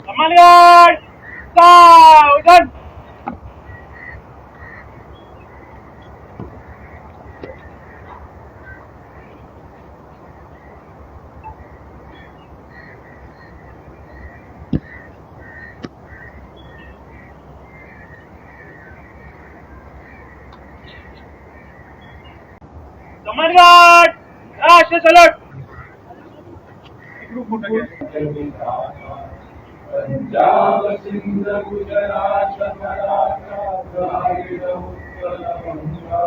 कमालगड सावधान. कमालगड राष्ट्र सलूट. पंजाब सिंध गुजरात मराठा द्राविड उत्कल बंगा,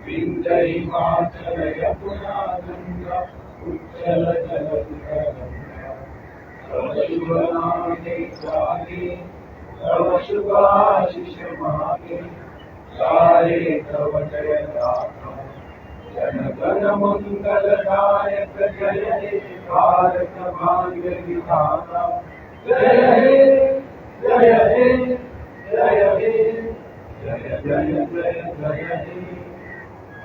विंध्य हिमाचल यमुना गंगा, उच्चल जलधि तरंगा. तव शुभ नामे जागे, तव शुभ आशीष मागे, गाये तव जय गाथा. जन गण मंगलदायक जय हे भारत भाग्य विधाता. जय हे, जय हे, जय हे, जय जय जय जय हे.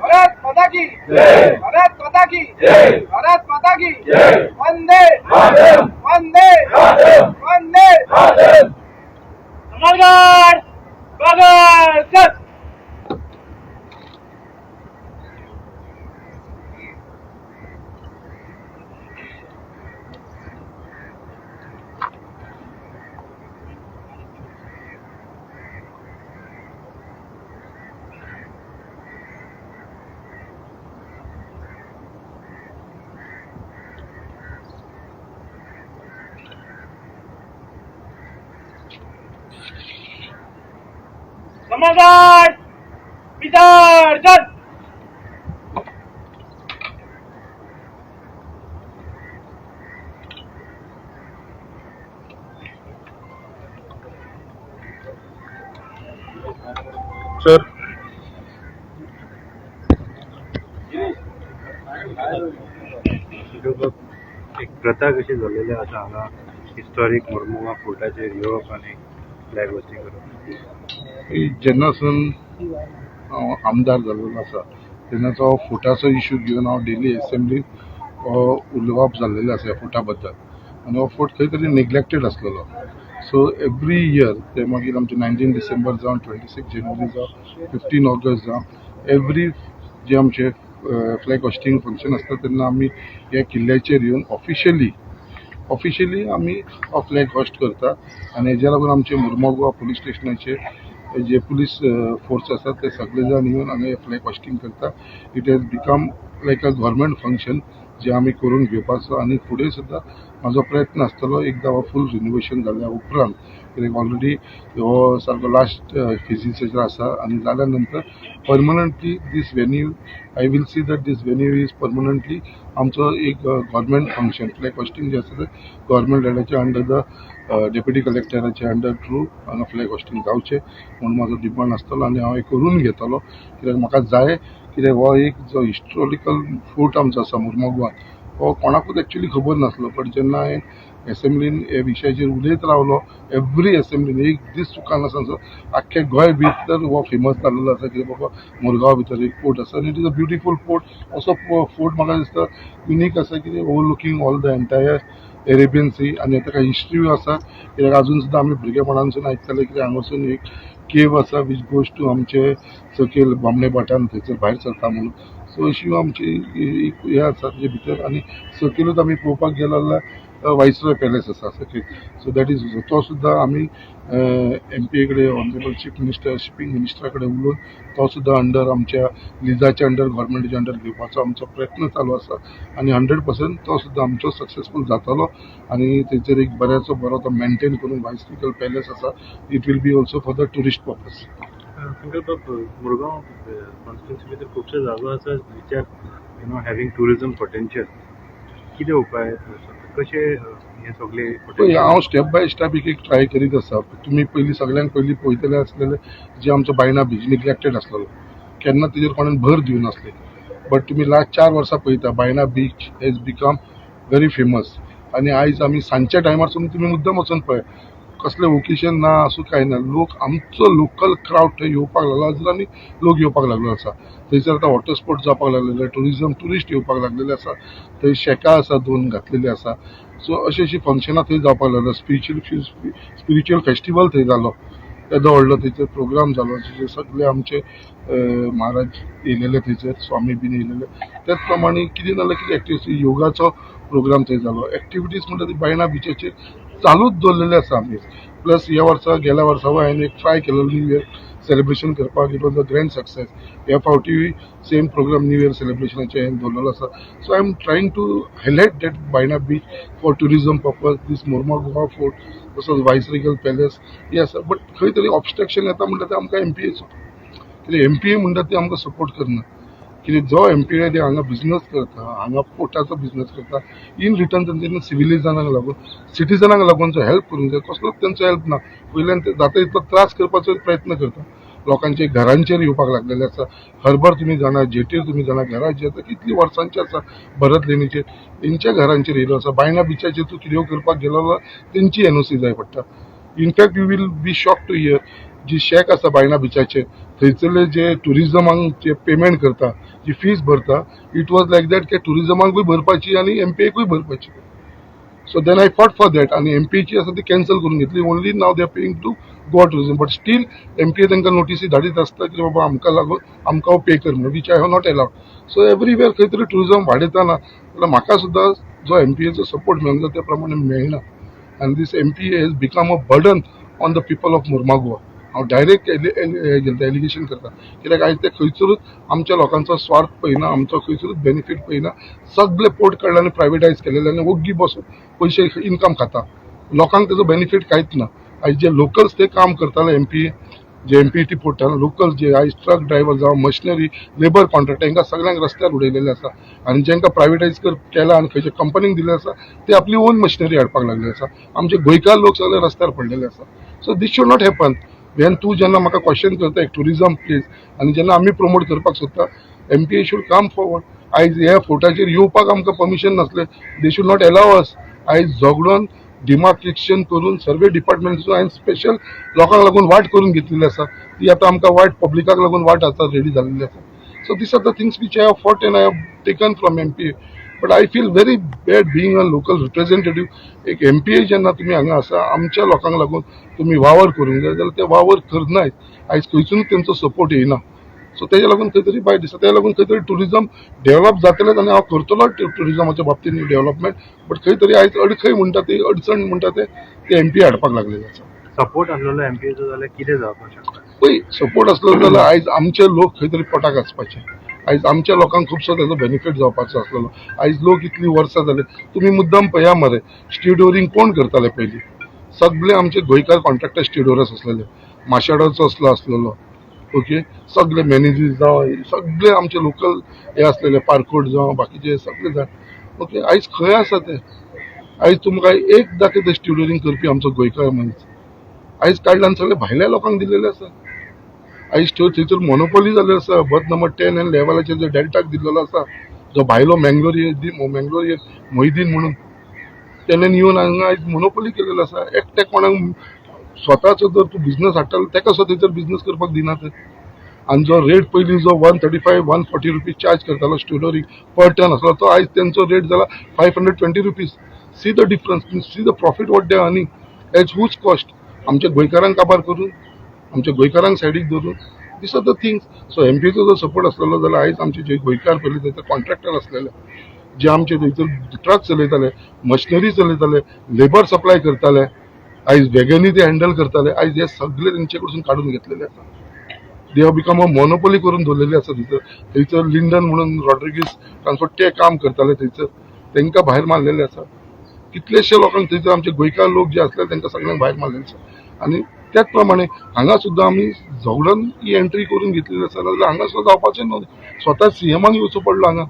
भारत माता की जय. भारत माता की जय. भारत माता की जय. वंदे मातरम. वंदे मातरम. वंदे. मातरम. कमालगड बगल सर. कमालगड विसर्जन. सर. एक प्रथा कशी जाल्लेली आसा हांगा, हिस्टॉरीक मुरमुगांव फोर्टाचेर येवप आनी फ्लॅग होस्टिंग करप. जेन्नासून हांव आमदार जाल्लो आसा तेन्नाचो हो फोर्टाचो इशू घेवन हांव डेली एसेंब्लीन उलोवप जाल्लेलें आसा ह्या फोर्टा बद्दल. आनी हो फोर्ट खंय तरी नेग्लेक्टेड आसलेलो. सो एवरी इयर, ते मागीर आमचे 19 डिसेंबर जावं, 26 जानेवारी जावं, 15 ऑगस्ट जावं, एवरी जे आमचे फ्लॅग होस्टिंग फंक्शन आसता तेन्ना आमी ह्या किल्ल्याचेर येवन ऑफिशियली आमी हो फ्लॅग होस्ट करता. आनी हेज्या लागून आमचे मुरमुगांव पुलीस स्टेशनाचे जे पुलीस फोर्स आसा ते सगळे जाण येवन हांगा फ्लॅग होस्टिंग करता. It has become like a government function जे आमी करून घेवपाचो. आनी फुडें सुद्दां म्हाजो प्रयत्न आसतलो, एकदां हो फूल रिनोवेशन जाल्या उपरांत, कित्याक ऑलरेडी हो सारको लास्ट फेजीसाचेर आसा, आनी जाल्या नंतर permanently this venue, I will see that this venue is permanently आमचो एक गव्हर्मेंट फंक्शन. फ्लॅग होस्टिंग जे आसा ते गव्हर्मेंट लेवलाचे अंडर the deputy कलेक्टराचे अंडर थ्रू हांगा फ्लॅग होस्टिंग जावचें म्हणून म्हाजो डिमांड आसतलो. आनी हांव हें करून घेतलो, कित्याक म्हाका जाय, कित्याक हो एक जो हिस्टोरिकल फोर्ट आमचो आसा मुरमुगांवांत, हो कोणाकूच एक्चुली खबर नासलो. बट जेन्ना हांवें एसेंब्लीन हे विशयाचेर उलयत रावलो, एवरी एसेंब्लीन एक दीस चुकनासतना, आख्खे गोंय भितर हो फेमस जाल्लो आसा की बाबा मुरगांव भितर एक फोर्ट आसा आनी it is a beautiful fort. असो फोर्ट म्हाका दिसता युनीक आसा की overlooking all the entire Arabian Sea. आनी ताका हिस्ट्रीय आसा, कित्याक आजून सुद्दां आमी भुरगेपणानसून आयकताले की हांगासून एक केव आसा which goes to आमचे सकयल बामणे भाटान, थंयसर भायर सरता म्हणून. सो अशी आमची एक हें आसा तेजे भितर. आनी सकयलूच आमी पळोवपाक गेलो जाल्यार वायसरॉय पॅलेस आसा सकयल. सो that is तो सुद्दां आमी एम पी ए कडेन, ऑनरेबल चीफ मिनिस्टर, शिपींग मिनिस्टरा कडेन उलोवन तो सुद्दां अंडर आमच्या लिजाच्या अंडर, गव्हर्मेंटाच्या अंडर घेवपाचो आमचो प्रयत्न चालू आसा. आनी 100% तो सुद्दां आमचो सक्सेसफूल जातलो. आनी थंयसर एक बऱ्याचो बरो तो मेंटेन करून वायसरॉय पॅलेस आसा, it will be also for the tourist purpose. Sankalp, Mormugao constituency भितर खुबशे जागो आसा which are having tourism potential. कितें उपाय, कशें हे सगळे? पळय, हांव स्टेप बाय स्टेप एक एक ट्राय करीत आसा. तुमी पयलीं, सगळ्यांत पयलीं पळयतले आसलेले जे आमचो बायणा बीच निग्लेक्टेड आसलेलो, केन्ना तेजेर कोणेन भर दिवनासले. बट तुमी लास्ट 4 वर्सां पळयता, Baina beach has become very famous. आनी आयज आमी सांजच्या टायमार सुद्दां तुमी मुद्दम वचून पळय, कसलें ओकेशन ना आसूं कांय ना, लोक आमचो लोकल क्रावड थंय येवपाक लागला, हजरांनी लोक येवपाक लागलो आसा. थंयसर आतां वॉटर स्पोर्ट जावपाक लागलेले, टुरिजम ट्युरिस्ट येवपाक लागलेले आसा. थंय शॅकां आसा दोन घातलेली आसा. सो अशी अशी फंक्शनां थंय जावपाक लागला. स्पिरिच्युअल फेस्टिवल थंय जालो, येदो व्हडलो थंयसर प्रोग्राम जालो. जशे सगळे आमचे महाराज येयलेले, थंयसर स्वामी बीन येयलेले. त्याच प्रमाणे कितें ना जाल्यार कितें एक्टिविटी, योगाचो प्रोग्राम थंय जालो. एक्टिविटीज म्हणटा ती बायणा बिचाचेर चालूच दवरलेले आसा आमी. प्लस ह्या वर्सा, गेल्या वर्सा हांवें एक ट्राय केलेलो न्यू इयर सेलिब्रेशन करपाक. It was a grand success. ह्या फावटी सेम प्रोग्राम न्यू इयर सेलिब्रेशनाचे हांवें दवरलेलो आसा. So I am trying to highlight that Baina beach for tourism purpose, this Mormugao Fort, तसोच वायसरेगल पॅलेस हे आसा. बट खंय तरी ऑबस्ट्रक्शन येता म्हणटा ते आमकां एमपीएचो, कित्याक एमपीए म्हणटा ते आमकां सपोर्ट करना. कित्याक जो एमपीए ते हांगा बिजनस करता, हांगा पोर्टाचो बिजनस करता, इन रिटर्न तेंच्यांनी सिविलिजनाक लागून, सिटीजनाक लागून जो हेल्प करूंक जाय, कसलोच तेंचो हेल्प ना. वयल्यान ते जाता तितलो त्रास करपाचो प्रयत्न करता. लोकांचे घरांचेर येवपाक लागलेले आसा. हरबर तुमी जाणा, जेटीर तुमी जाणा, घरां जी आसा कितलीं वर्सांची आसा भरत लेनीचेर, तेंच्या घरांचेर येयलो आसा. बायणा बिचाचेर तूं कितें करपाक गेलो जाल्यार तेंची एनओसी जाय पडटा. In fact, you will be shock to hear, ji shack आसा बायणा बिचाचेर, थंयसरले जे टुरिजमाक जे पेमेंट करता, जी फीस भरता, it was like that की टुरिजमाकूय भरपाची आनी एमपीएकूय भरपाची. So then I fought for that आनी एमपीएची आसा ती कॅन्सल करून घेतली. Only now they are paying to Goa Tourism, but still MPA तांकां नोटीसी धाडीत आसता की बाबा आमकां लागून आमकां पे कर म्हणून, which I have not allowed. So everywhere खंय तरी टुरिजम वाडयतना जाल्यार म्हाका सुद्दां जो एमपीएचो सपोर्ट मेळूंक जाय त्या प्रमाणे मेळना आनी this MPA has become a burden on the people of Mormugao. हांव डायरेक्ट घेता, एलिगेशन करता, कित्याक आयज ते खंयसरूच आमच्या लोकांचो स्वार्थ पळयना, आमचो खंयसरूच बेनिफीट पळयना. सगळे पोर्ट काडले आनी प्रायवेटायज केलेले आनी ओग्गी बसून पयशे इनकम खाता. लोकांक तेजो बेनिफीट कांयच ना. आयज जे लोकल्स ते काम करताले एमपी जे एमपीटी पोर्टान लोकल जे आयज ट्रक ड्रायव्हर जावं मशिनरी लेबर कॉन्ट्रॅक्टर, हांकां सगळ्यांक रस्त्यार उडयलेले आसा. आनी जांकां प्रायवेटायज कर केला आनी खंयच्या कंपनीक दिल्ले आसा, ते आपली ओन मशिनरी हाडपाक लागले आसा. आमचे गोंयकार लोक सगळे रस्त्यार पडलेले आसा. So this should not happen. When तूं जेन्ना म्हाका क्वेश्चन करता एक टुरिजम प्लेस आनी जेन्ना आमी प्रमोट करपाक सोदता, MPA should come forward. आयज ह्या फोर्टाचेर येवपाक आमकां परमिशन नासलें. They should not allow us. आयज झगडोन, डिमार्केशन करून, सर्वे डिपार्टमेंटचो हांवें स्पेशल लोकांक लागून वाट करून घेतलेली आसा. ती आतां आमकां वाट पब्लिकाक लागून वाट आतां रेडी जाल्लेली आसा. So these are the things which I have fought and I have taken from MPA, but I feel very bad being a local representative. एक एमपीए जेन्ना तुमी हांगा आसा, आमच्या लोकांक लागून तुमी वावर करूंक जाय जाल्यार ते वावर करनात. आयज खंयसूनच तेंचो सपोर्ट येयना. सो तेज्या लागून खंय तरी वायट दिसता. तेज्या लागून खंय तरी टुरिजम डेव्हलप जातलेच आनी हांव करतलो टुरिजमाच्या बाबतींत डेव्हलपमेंट, बट खंय तरी आयज अडखय म्हणटा ती, अडचण म्हणटा ते ते एमपीए हाडपाक लागलेले आसा. सपोर्ट आसलेलो एमपीएचो जाल्यार कितें जावपाक शकता? पळय, सपोर्ट आसलो जाल्यार आयज आमचे लोक खंय तरी पोटाक आसपाचे. आयज आमच्या लोकांक खुबसो तेजो बेनिफीट जावपाचो आसलेलो. आयज लोक इतली वर्सां जाले, तुमी मुद्दम पळया मरे, स्टिवडोरींग कोण करताले पयलीं? सगळे आमचे गोंयकार कॉन्ट्रॅक्टर स्टिवडोरस आसलेले. माशेडाचो असलो आसलेलो, ओके, सगळे मॅनेजीस जावं, सगळे आमचे लोकल हे आसलेले, पारकोट जावं, बाकीचे सगळे जाण, ओके. आयज खंय आसा ते? आयज तुमकां एक दाखयता, स्टिवडोरींग करपी आमचो गोंयकार मनीस आयज काडला आनी सगळे भायल्या लोकांक दिलेले आसा. आयज थंयसर मोनोपोली जाल्ली आसा. बर्थ नंबर 10 आनी 11आचेर जो डेल्टाक दिल्लेलो आसा, जो भायलो मँगलोरियन मोहिदीन म्हणून तेणेन येवन हांगा आयज मोनोपोली केलेलो आसा. एकट्या कोणाक स्वताचो जर तूं बिझनस हाडटा, तेका सुद्दां थंयसर बिझनस करपाक दिना ते. आनी जो रेट पयलीं जो 135, 140 rupees charge करतालो स्टिवडोरींग पर टन आसलो, तो आयज तेंचो रेट जाला 520 rupees. See the difference, see the profit what they earning at whose cost? आमच्या गोंयकारांक काबार करून, आमच्या गोंयकारांक सायडीक धरून. These are the things. So एमपीचो जर सपोर्ट आसलेलो जाल्यार आयज आमचे जे गोंयकार पयलीं थंयसर कॉन्ट्रॅक्टर आसलेले, जे आमचे थंयसर ट्रक चलयताले, मशिनरी चलयताले, लेबर सप्लाय करताले, आयज वेगनी ते हँडल करताले, आयज हे सगळे तेंचे कडसून काडून घेतलेले आसा. They have become a monopoly करून दवरलेली आसा थंयसर. थंयसर लिंडन म्हणून रॉड्रिगीस ट्रान्सपोर्ट ते काम करताले थंयसर, तांकां भायर मारलेले आसा. कितलेशे लोकांक थंयसर आमचे गोंयकार लोक जे आसले तांकां सगळ्यांक भायर मारलेले आसा. आनी त्याच प्रमाणे हांगा सुद्दां आमी झगडून ही एंट्री करून घेतलेली आसा, नाजाल्यार हांगा सुद्दां जावपाचें न्हू. स्वता सीएमान येवचो पडलो हांगा.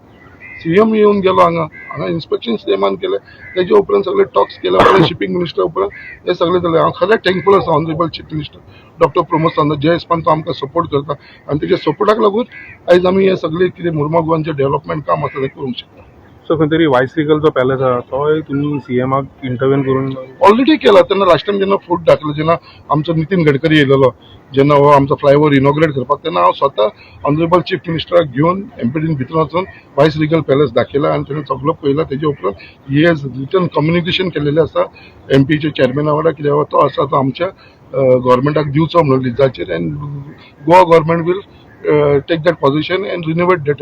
सीएम येवन गेलो हांगा. हांगा इन्स्पेक्शन सीएमान केलें. तेजे उपरांत सगळे टॉक्स केले उपरांत, शिपींग मिनिस्टर उपरांत हे सगळें जालें. हांव खरें थँकफूल आसा honourable chief minister doctor Pramod Sawant, जे हिसपान तो आमकां सपोर्ट करता आनी तेच्या सपोर्टाक लागून आयज आमी हे सगळे कितें मुर्मागोवांचें डेव्हलपमेंट काम आसा तें करूंक शकता. सो खंय तरी वायसरिगल जो पॅलेस आहा तोय तुमी सीएमाक इंटरव्हीन करून ऑलरेडी केला तेन्ना. लास्ट टायम जेन्ना फोर्ट दाखयलो, जेन्ना आमचो नितीन गडकरी येयलेलो, जेन्ना हो आमचो फ्लायओवर इनॉग्रेट करपाक, तेन्ना हांव स्वता ऑनरेबल चीफ मिनिस्टराक घेवन एमपीडीन भितर वचून वायस रिगल पॅलेस दाखयला आनी तेणें सगळो पळयला. तेजे उपरांत he has return communication केलेलें आसा एमपीच्या चेअरमॅना वांगडा, कित्याक तो आसा तो आमच्या गव्हर्मेंटाक दिवचो म्हणून लिजाचेर, and Goa government will take that position and renovate that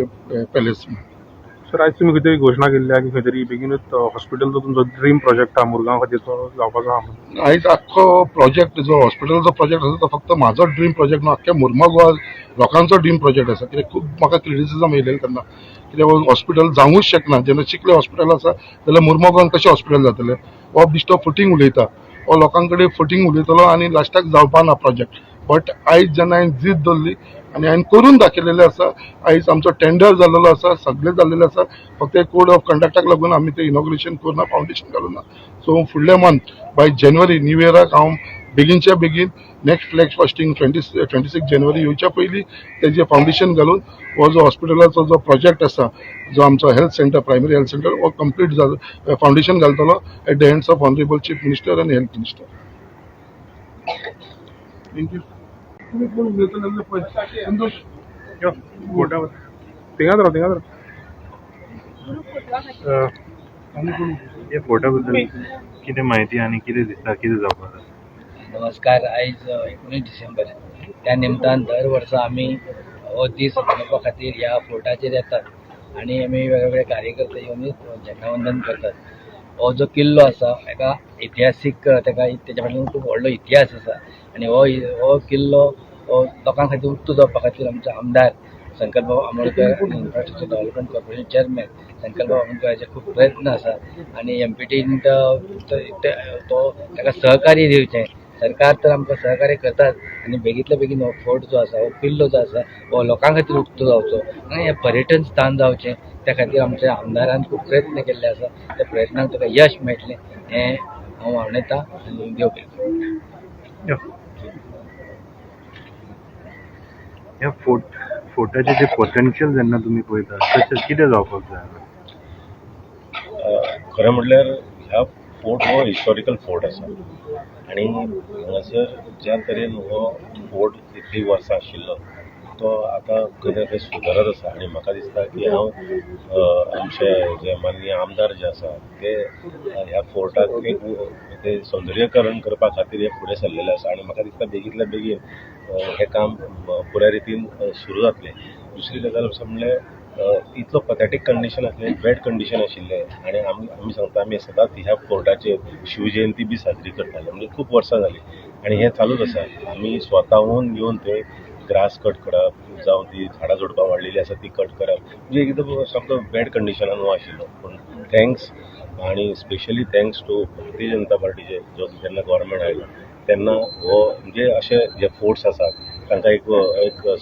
palace. Sir, आयज तुमी खंय तरी घोशणा केल्ली आहा की खंय तरी बेगीनूच हॉस्पिटलचो तुमचो ड्रीम प्रोजेक्ट आहा, मुरगांव खातीर तो जावपाचो आहा म्हणून. आयज आख्खो प्रोजेक्ट जो हॉस्पिटलचो प्रोजेक्ट आसा, तो फक्त म्हाजो ड्रीम प्रोजेक्ट न्हू, आख्ख्या मुरमागोवा लोकांचो ड्रीम प्रोजेक्ट आसा. कित्याक खूब म्हाका क्रिटिसिजम येयलेलें तेन्ना, कित्याक हॉस्पिटल जावूंक शकना, जेन्ना चिखले हॉस्पिटल आसा जाल्यार मुरमागांवान कशें हॉस्पिटल जातलें? हो बिश्टो फटींग उलयता, हो लोकां कडेन फटींग उलयतलो आनी लास्टाक जावपा ना प्रोजेक्ट. बट आयज जेन्ना हांवें जीद दवरली आनी हांवें करून दाखयलेलें आसा, आयज आमचो टेंडर जाल्लेलो आसा, सगळें जाल्लेलें आसा. फक्त कोड ऑफ कंडक्टाक लागून आमी ते इनॉग्रेशन करुना, फावंडेशन घालूना. सो फुडले मंथ बाय जानेवारी, न्यू इयराक हांव बेगीनच्या बेगीन next flag hoisting 26 January येवच्या पयलीं तेजें फावंडेशन घालून हो जो हॉस्पिटलाचो जो प्रोजेक्ट आसा, जो आमचो health center, primary health center, हो कंप्लीट जालो, फावंडेशन घालतलो at the hands of honourable chief minister आनी हेल्थ मिनिस्टर. Thank you. तुमी कोण उलयतले जाल्यार पळय, संतोष. यो फोटा थिंगाच राव, थिंगाच राव. आनी कोण? हे फोर्टा बद्दल कितें म्हायती आनी कितें दिसता, कितें जावपाक जाय? नमस्कार. आयज 19 डिसेंबर. त्या निमतान दर वर्सा आमी हो दीस मनोवपा खातीर ह्या फोर्टाचेर येतात आनी आमी वेगवेगळे कार्यकर्ते येवन झेंडावंदन करतात. हो जो किल्लो आसा, एका इतिहासीक, ताका तेच्या फाटल्यान खूब व्हडलो इतिहास आसा आनी हो किल्लो हो लोकां खातीर उक्तो जावपा खातीर आमचो आमदार संकल्प आमोणकर आनी इन्फ्रास्ट्रक्चर डेव्हलपमेंट कॉर्पोरेशन चेअरमॅन संकल्प आमोणकराचे खूब प्रयत्न आसा आनी एमपीटीन तो ताका सहकार्य दिवचें. सरकार तर आमकां सहकार्य करतात आनी बेगींतल्या बेगीन हो फोर्ट जो आसा, हो किल्लो जो आसा, हो लोकां खातीर उक्तो जावचो आनी हें पर्यटन स्थान जावचें, त्या खातीर आमच्या आमदारान खूब प्रयत्न केल्ले आसा. त्या प्रयत्नाक ताका यश मेळटलें हें हांव वावणेता आनी देव बरें करूं. यो. ह्या फोर्टाचें जे पोटेन्शियल जेन्ना तुमी पळयता, तशें कितें जावपाक जाय? खरें म्हटल्यार ह्या फोर्ट हो हिस्टॉरिकल फोर्ट आसा आनी हांगासर ज्या तरेन हो फोर्ट इतलीं वर्सां आशिल्लो, तो आतां खंय ना खंय सुदारत आसा. आनी म्हाका दिसता की हांव आमचे जे माननीय आमदार जे आसा, ते ह्या फोर्टाक एक ते सौंदर्यकरण करपा खातीर हे फुडें सरलेले आसा आनी म्हाका दिसता बेगींतल्या बेगीन हें काम पुराय रितीन सुरू जातलें. दुसरी गजाल अशें म्हणल्यार इतलो पथेटीक कंडिशन आसलें, बॅड कंडिशन आशिल्लें आनी आमी सांगता, आमी सदांच ह्या फोर्टाचेर शिवजयंती बी साजरी करताले. म्हणजे खूब वर्सां जालीं आनी हें चालूच आसा. आमी स्वताहून येवन थंय ग्रास कट करप, जावं ती झाडां झुडपां वाडलेलीं आसा ती कट करप, म्हणजे एकदम सामको बॅड कंडिशनान हो आशिल्लो. पूण thanks आनी specially thanks to Bharatiya Janata पार्टीचे जो जेन्ना गव्हर्मेंट आयलो, तेन्ना हो म्हणजे अशे जे फोर्ट्स आसात तांकां एक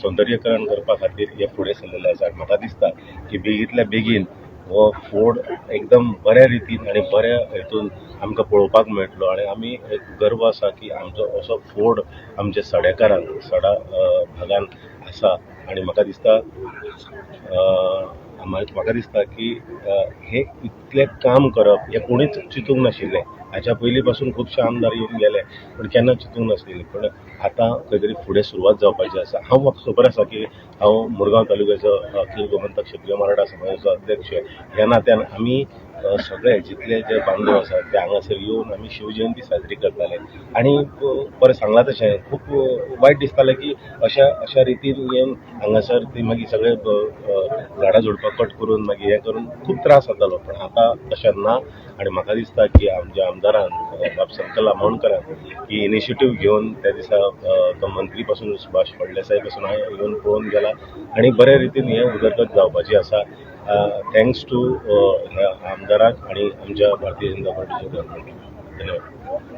सौंदर्यकरण करपा खातीर हे फुडें सरलेले आसा. म्हाका दिसता की बेगींतल्या बेगीन हो फोर्ट एकदम बऱ्या रितीन आनी बऱ्या हेतून आमकां पळोवपाक मेळटलो आनी आमी एक गर्व आसा की आमचो असो फोर्ट आमच्या सड्याकारान, सडा भागान आसा. आनी म्हाका दिसता की हें इतलें काम करप हें कोणीच चिंतूंक नाशिल्लें. हाच्या पयलीं पासून खुबशे आमदार येवन गेले, पूण केन्ना चिंतूंक नासलेलें. पूण आतां खंय तरी फुडें सुरवात जावपाची आसा. हांव, म्हाका खबर आसा की हांव मुरगांव तालुक्याचो अखिल गोमंतक क्षत्रीय मराठा समाजाचो अध्यक्ष ह्या नात्यान आमी सगळे जितले जे बांधव आसात ते हांगासर येवन आमी शिवजयंती साजरी करताले. आनी बरें सांगलां तशें खूब वायट दिसतालें की अशा अशा रितीन येवन हांगासर ती मागीर सगळे झाडां झुडपां कट करून, मागीर हें करून खूब त्रास जातालो. पण आतां तशें ना आनी म्हाका दिसता की आमच्या आमदारान बाब संकल्प आमोणकरान ही इनिशिएटीव घेवन त्या दिसा तो मंत्री पासून सुभाष फळदेसाय पासून येवन पळोवन गेला आनी बऱ्या रितीन हें उदरगत जावपाची आसा. Thanks to ह्या आमदाराक आनी आमच्या भारतीय जनता पार्टीच्या गव्हर्मेंटाक. धन्यवाद.